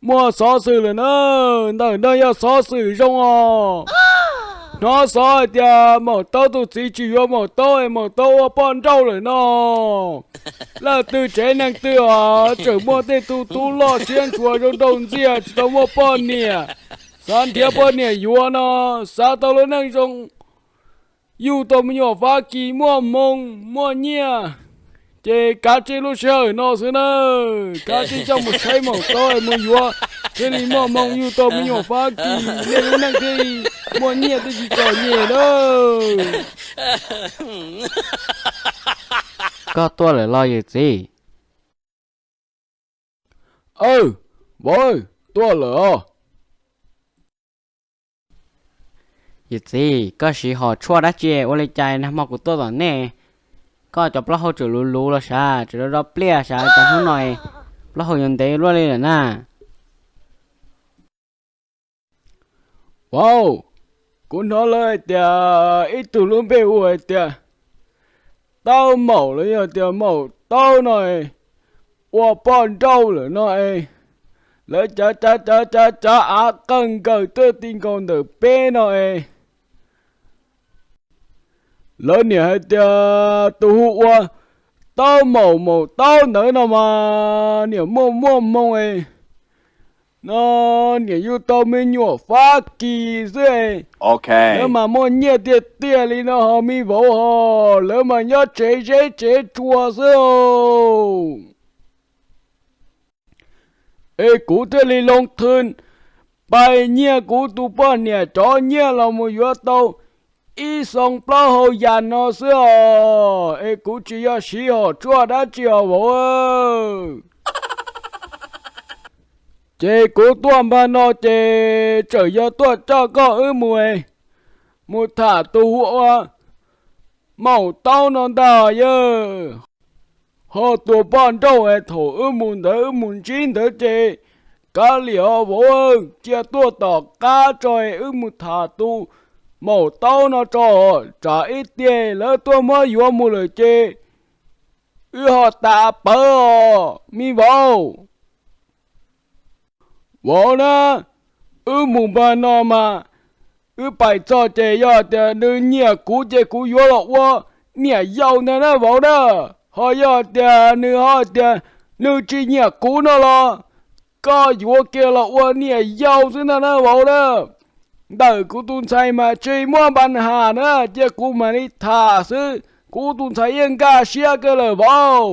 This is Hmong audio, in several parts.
Muaj xov xwm lawm na, ntawm no yog xov xwm zoo os. Hnov xov hais tias maum taub tus txiv tsis yuav maum taub es maum taub ua poj nrauj lawm no. Leej twg tsev neeg twg os tseem muaj tej tug tub loj siab ntshua zoo nraug ntxiag tsis tau muaj poj niam, xav nrhiav poj niam yuav no, xav tau lub neej zoo, yug tau me nyuam Fab Kis muaj hmoo muaj nyiaj, ces kav tsij lub sij hawm no xwb na, kav tsij coj mus saib maum taub mus yuav, thiaj li muaj hmoo yug tau me nyuam Fab Kis, nej lub neej thiaj li muaj nyiaj thiaj tsis txom nyem na. Koj tuaj lawm los yawm txiv? Aw, vauv, tuaj lawm os. Yawm txiv, koj siv hom tshuaj dab tsi ua li cas nag hmo kuv tuaj tom nej, koj cov plaub hau tseem luv luv los sav, tseem do do pliaj sav, cas hnub no plaub hau yuav ntev luaj li lawm na? Vauv, kuv hnov lawv hais tias ib tug lub npe hu hais tias Taub Maum los yog tias Maum Taub no ua poj nrauj lawm no es, lawv cav cav cav cav cav av qawg nkaws tuaj ti nkaus ntawm peb no es, lawv niam hais tias tus hu ua Taub Maum Maum Taub ntawd no mas niam muaj muaj hmoo es, no niam yug tau me nyuam Fab Kis xwb es, lawv mas muaj nyiaj tiag tiag li no ho me vauv ho, lawv mas nyob tsev zeb tsev tsua xwb. Es kuv thiaj li loo thw pais nyiag kuv tus poj niam cov nyiaj los mus yuav tau ib xoo plaub hau yas no xwb os, es kuv tsis yog siv hom tshuaj dab tsi os vauv. Ces kuv tuaj npag no ces tseem yog tuaj coj koj wb mus, mus tham tus hu ua Maum Taub no ntag yawg. Ho tus poj nrauj es thaum wb mus ntawd wb mus ntsib ntawd ces kav liam os vauv, cia tuaj tom qab tso es wb mus tham tus Maum Taub no tso, tsam ib tiag lawv tuaj muab yuav mus lawm ces wb ho tas pawv os me vauv. Vauv na, wb mus npag no mas wb pais txog ces yog tias nws nyiam kuv ces kuv yuav los ua niam yau ntag na vauv na. Ho yog tias nws ho tias nws tsis nyiam kuv no los koj yuav kiag los ua niam yau xwb ntag na vauv na. Ntawm kuv tus ntxhais mas tsis muaj npa has na, cia kuv mam li tham xwb, kuv tus ntxhais yeej nkag siab kawg lawm vauv.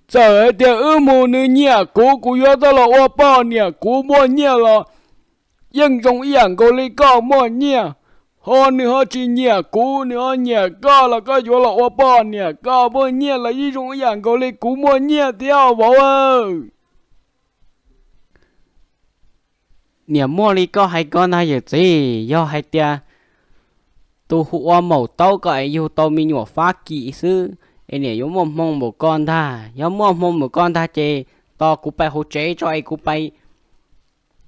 Txawm hais tias wb mus nws nyiam kuv, kuv yuav tau los ua poj niam kuv muaj nyiaj los yeej zoo ib yam nkaus li koj muaj nyiaj. Ho nws ho tsis nyiam kuv, nws ho nyiam koj los koj yuav los ua poj niam koj muaj nyiaj los yeej zoo ib yam nkaus li kuv muaj nyiaj thiab vauv. Niam muaj li koj hais ko ntag yawm txiv, yog hais tias tus hu ua Maum Taub ko es yug tau me nyuam Fab Kis xwb es niam yuav muaj hmoo npaum ko ntag. Yog muaj hmoo npaum ko ntag ces tos kuv pais hauv tsev tso es kuv pais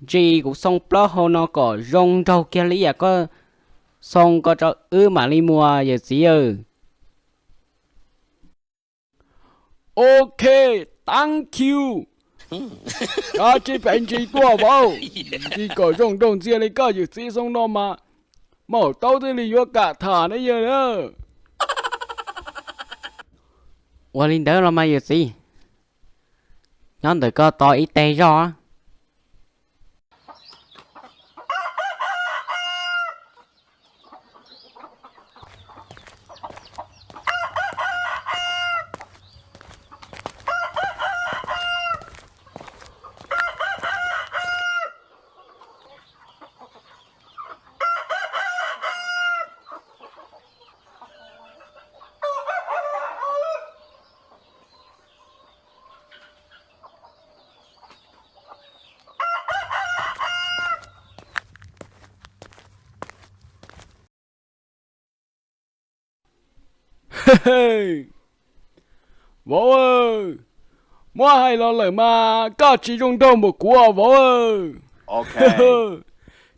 ntsis kuv xoo plaub hau no kom zoo nraug kiag li yam koj xoo ko tso wb mam li mus yawm txiv aw. Ok, thank you. Kav tsij pais ntsis tuaj vauv, ntsis kom zoo nraug ntxiag li koj yawm txiv xoo no mas Maum Taub thiaj li yuav kam tham ne yawg na. Ua li ntawd los mas yawm txiv, nyob ntawm ko tos ib teg zoj. Vauv, muab hais los lawm mas koj tsis zoo nraug npaum kuv os vauv.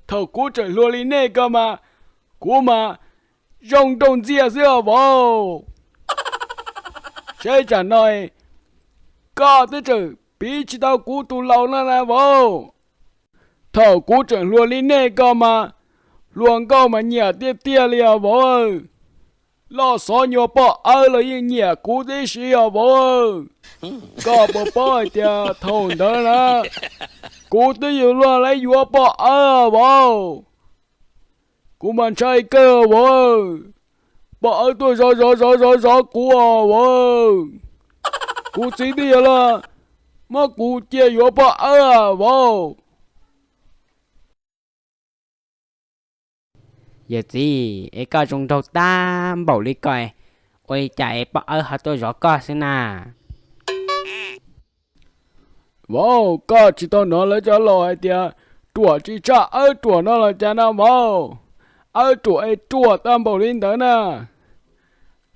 Thaum kuv tseem hluas li nej ko mas kuv mas zoo nraug ntxiag xwb os vauv. Saib tsam no koj twb tseem piv tsis tau kuv tus laus no na vauv. Thaum kuv tseem hluas li nej ko mas, hluas nkauj mas nyiam tiag tiag li os vauv. Loj xov nyuag poj awb los yeej nyiam kuv tib si os vauv. Koj puas paub hais tias thaum ntawd na, kuv twb yuav luag lawv yuav poj awb vauv. Kuv mas ntshai kawg vauv, poj awb tuaj zov zov zov zov zov kuv os vauv. Kuv txiv twb yuav luag muab kuv cia yuav poj awb vauv. Yawm txiv, es koj zoo nraug tag npaum li ko, ua li cas es poj awb ho tuaj zov koj xwb na? Vauv, koj tsis tau hnov lawv cov laus hais tias ruam tsis tshaj awb ruam no los cas na vauv? Awb ruam es ruam tag npaum li ntawd na.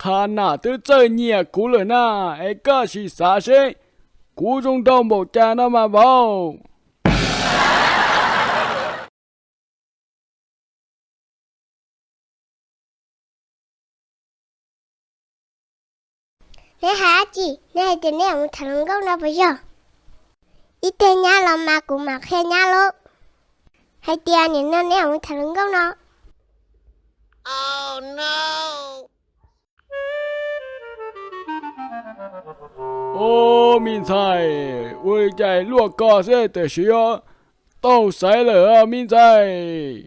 Qha nam twb txawj nyiam kuv lawm na, es koj sim xav seb kuv zoo nraug npaum cas no mas vauv. Neb hais dab tsi? Neb hais tias neb yuav mus tham hluas nkauj no puas yog? Ib teg nyab los mas kuv mam qhia nyab lauj. Hais tias nim no neb yuav mus tham hluas nkauj no. Ub, me ntxhais, ua li cas luaj koj xwb tiam sis yog taug xaiv lawm me ntxhais.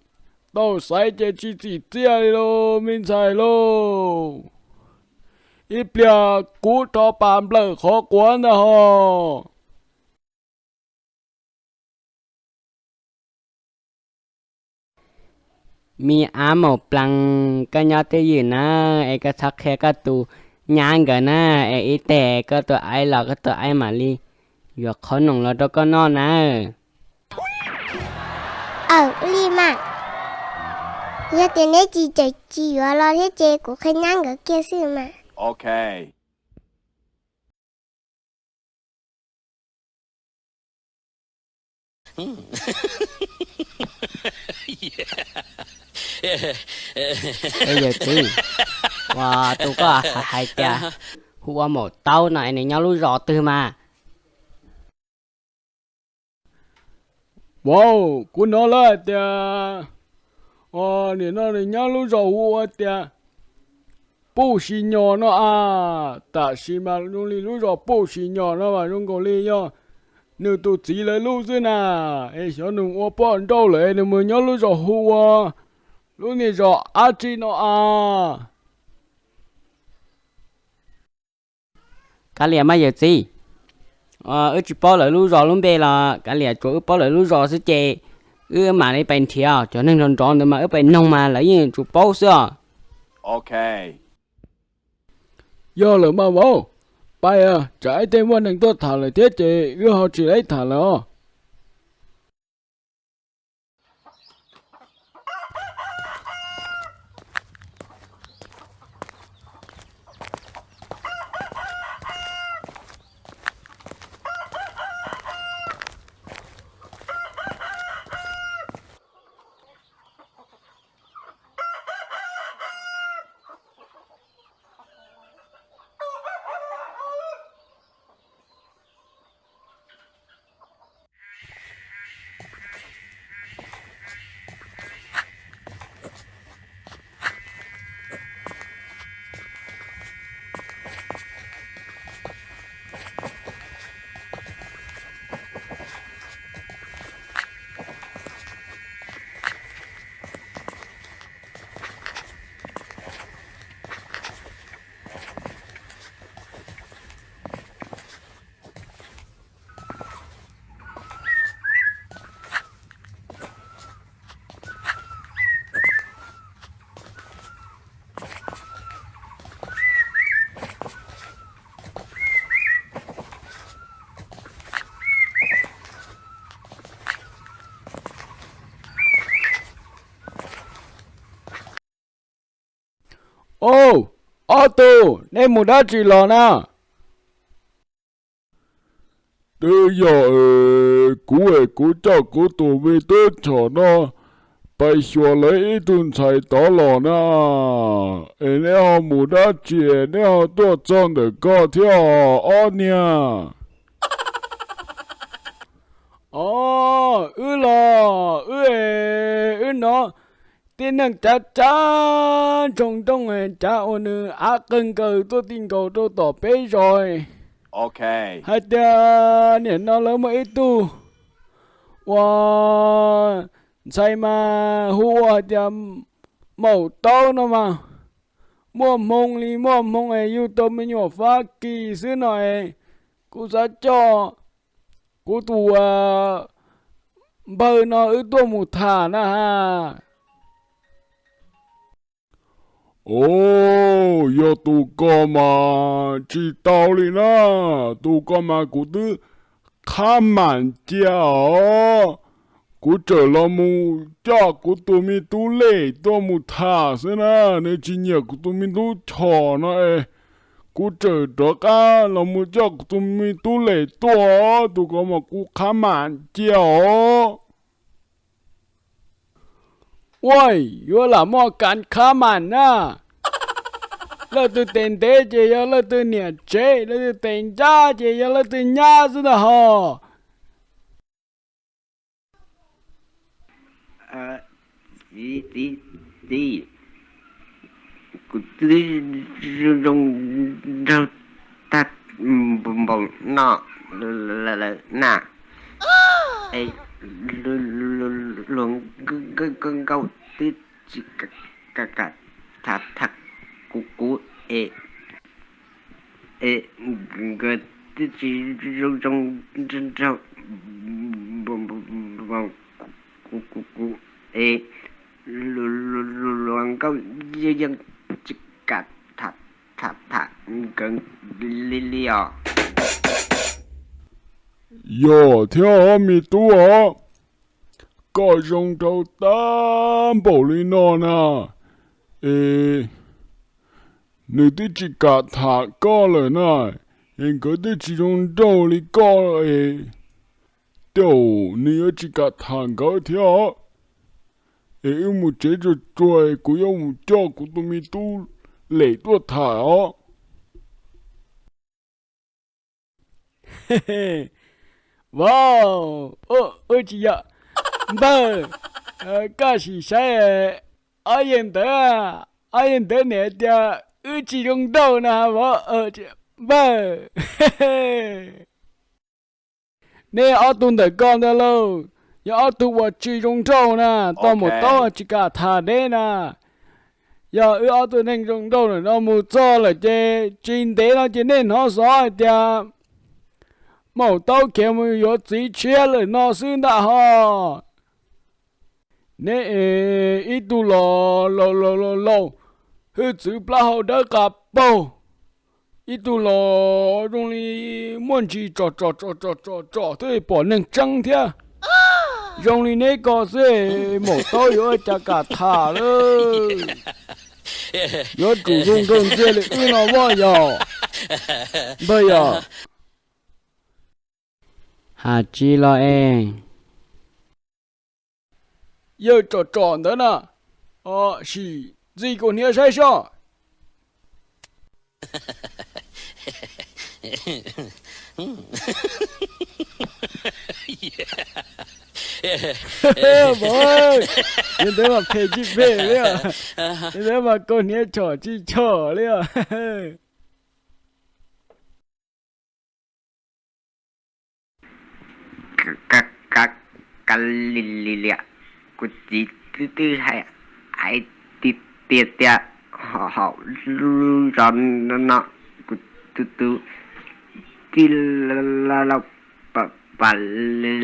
Taug xaiv ces tsis txim txiaj li lauj me ntxhais lauj. Ib pliag kuv rho pas nplawm qhov quav ntag hos. Me ab maum plaas, koj nyob twj ywm na, es koj txhob qhia koj tus nyab nkawd na, es ib teg koj tus aib los koj tus aib mam li yuav qhob noom los rau koj noj na. Aw, ua li mas, yog tias neb tsis tseem tsis yuav los thiab ces kuv qhia nyab nkawd kiag xwb mas. Es yawm txiv, uas tus koj hais tias hu ua maum taub no es nws nyob lub zos twg mas? Vauv, kuv hnov lawv hais tias, o, nim no nws nyob lub zos hu ua tias Puj Sis Nyos no a. Tam sim mas zoo li lub zos Puj Sis Nyos no mas zoo nkaus li yog nws tus txiv lawv lub xwb na. Es xyov nws ua poj nrauj lawm es nws mus nyob lub zos hu ua lub niag zos dab tsi no a. Kav liam mas yawm txiv, wb tsis paub lawv lub zos lub npe los kav liam, tsuas wb paub lawv lub zos xwb ces wb mam li pais nrhiav. Cov neeg nrov nrov ntawd mas wb pais noog mas lawv yeej tsuas paub xwb os. Yog lawm mas vauv, pais, tsam ib teg muaj neeg tuaj tham lawm thiab ces wb ho tsis laib tham lawm os. Au, ob tug, neb mus dab tsi los na? Twb yog kuv es kuv coj kuv tus me tub chom no pais xyuas lawv ib tug ntxhais tod los na. Es neb ho mus dab tsi es neb ho tuaj txog ntawm ko thiab ob niag? Os, wb los wb, wb hnov tib neeg cav cav ntsoog nrooj, cav ua nws av qawg nkaws tuaj ti nkaus rau tom peb zos. Hais tias nim no lawv muaj ib tug uas ntxhais mas hu ua hais tias Maum Taub no mas muaj hmoo li muaj hmoo es yug tau me nyuam Fab Kis xwb no es kuv xav coj kuv tus npawg no wb tuaj mus tham na has. Os, yog tus ko mas tsis tau li na, tus ko mas kuv twb qhab mam cia os. Kuv tseem los mus coj kuv tus me tub Lem tuaj mus tham xwb na, nws tsis nyiam kuv tus me tub Chom no es kuv tseem rov qab los mus coj kuv tus me tub Lem tuaj, tus ko mas kuv qhab mam cia os. Ua, yuav lam muaj kav qhab mam na. Leej twg tes ntev ces yog leej twg niam tsev, leej twg tes ncab ces yog leej twg nyab xwb ntag hos. Txiv, txiv, txiv, kuv twb zoo nraug tag npaum no lawm na, es luag nkauj twb tsis kam tham kuv, kuv es, es nkawd twb tsis zoo zoo nraug nraug kuv, kuv, kuv es luag nkauj yeej tsis kam tham, tham, tham nkawd li li os. Yog thiab os me tub os, koj zoo nraug tag npaum li no na, es nws twb tsis kam tham koj lawm na, es nkawd twb tsis zoo nraug li koj es, tej zaum nws yuav tsis kam tham nkawd thiab os. Es wb mus tsev tsuag tsuag, kuv yuav mus coj kuv tus me tub Lem tuaj tham os. Vauv, wb tsis yog npawg, koj sim saib, ob yawg ntawd, ob yawg ntawd niam tias wb tsis zoo nraug na vauv, npawg. Neb ob tug ntawm ko ntag lauj, yog ob tug uas tsis zoo nraug na, tau Maum Taub tsis kam tham neb na. Yog wb ob tug neeg zoo nraug ntawm no mus txog lawm ces tsis ntev no ces nej hnov xov hais tias Maum Taub khiav mus yuav txiv tshiab lawm no xwb ntag hos. Neb ib tug los laus laus laus, hwj txwv plaub hau dawb qa paug, ib tug los zoo li muaj ntsis tsom tsom tsom tsom tsom tsom thiab pom neeg tseeb thiab. Zoo li neb ko xwb, Maum Taub yuav ua cas kam tham lawm. Yuav tsum zoo nraug ntxiag li wb no vauv yog, npawg yog. Has tsis los es. Yawg tsom tsom ntawd na, sim ntxig kuv hniav saib soj. Vauv, yawg ntawd mas phem tsis phem li os, yawg ntawd mas kuv hniav tshom tsis tshom li os. Kav liam, kuv txiv twb hais tiag tiag tias hauv lub zos no kuv tus tub tij laug Pam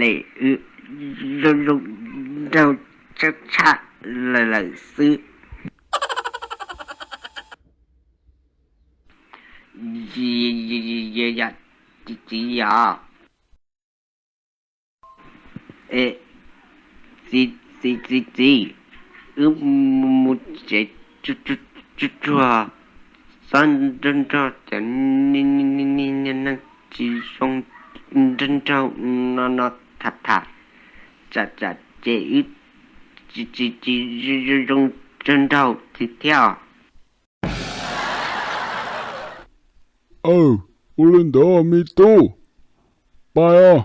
Lem wb zoo zoo nraug tshaj tshaj lawm xwb. Yog txiv, txiv, txiv yog. Es txiv, txiv, txiv, wb mus tsev tsuag tsuag, xob nrog nrog cov niag neeg tsis zoo nrog nraug no no tham tham, tsam tsam ces wb tsis tsis tsis zoo nrog nraug thiab os. Aw, ua li ntawd me tub, pais os.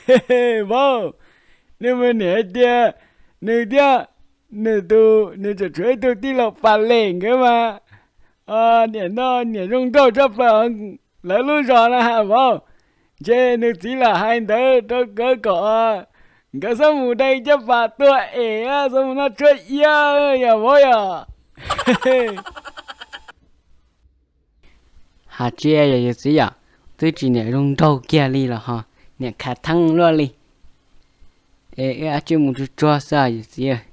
He, vauv, nws mas niam hais tias nws thiab nws tus, nws tseem tshuav ib tug tij laug Pas Lem nkawd mas niam noj niam zoo nraug tshaj plaws lawv lub zos na ha vauv. Ntshe nws txiv lam hais ntawd rau nkawd kom nkawd txhob mus de caj pas tuaj es txhob mus noj tshuab iab yom vauv yom. Has tsis yog yawm txiv yom, twb tsis niam zoo nraug kiag li los ho niam khav theeb luaj li. Es wb ua tsiaj mus tsuag tsuag xwb yawm txiv.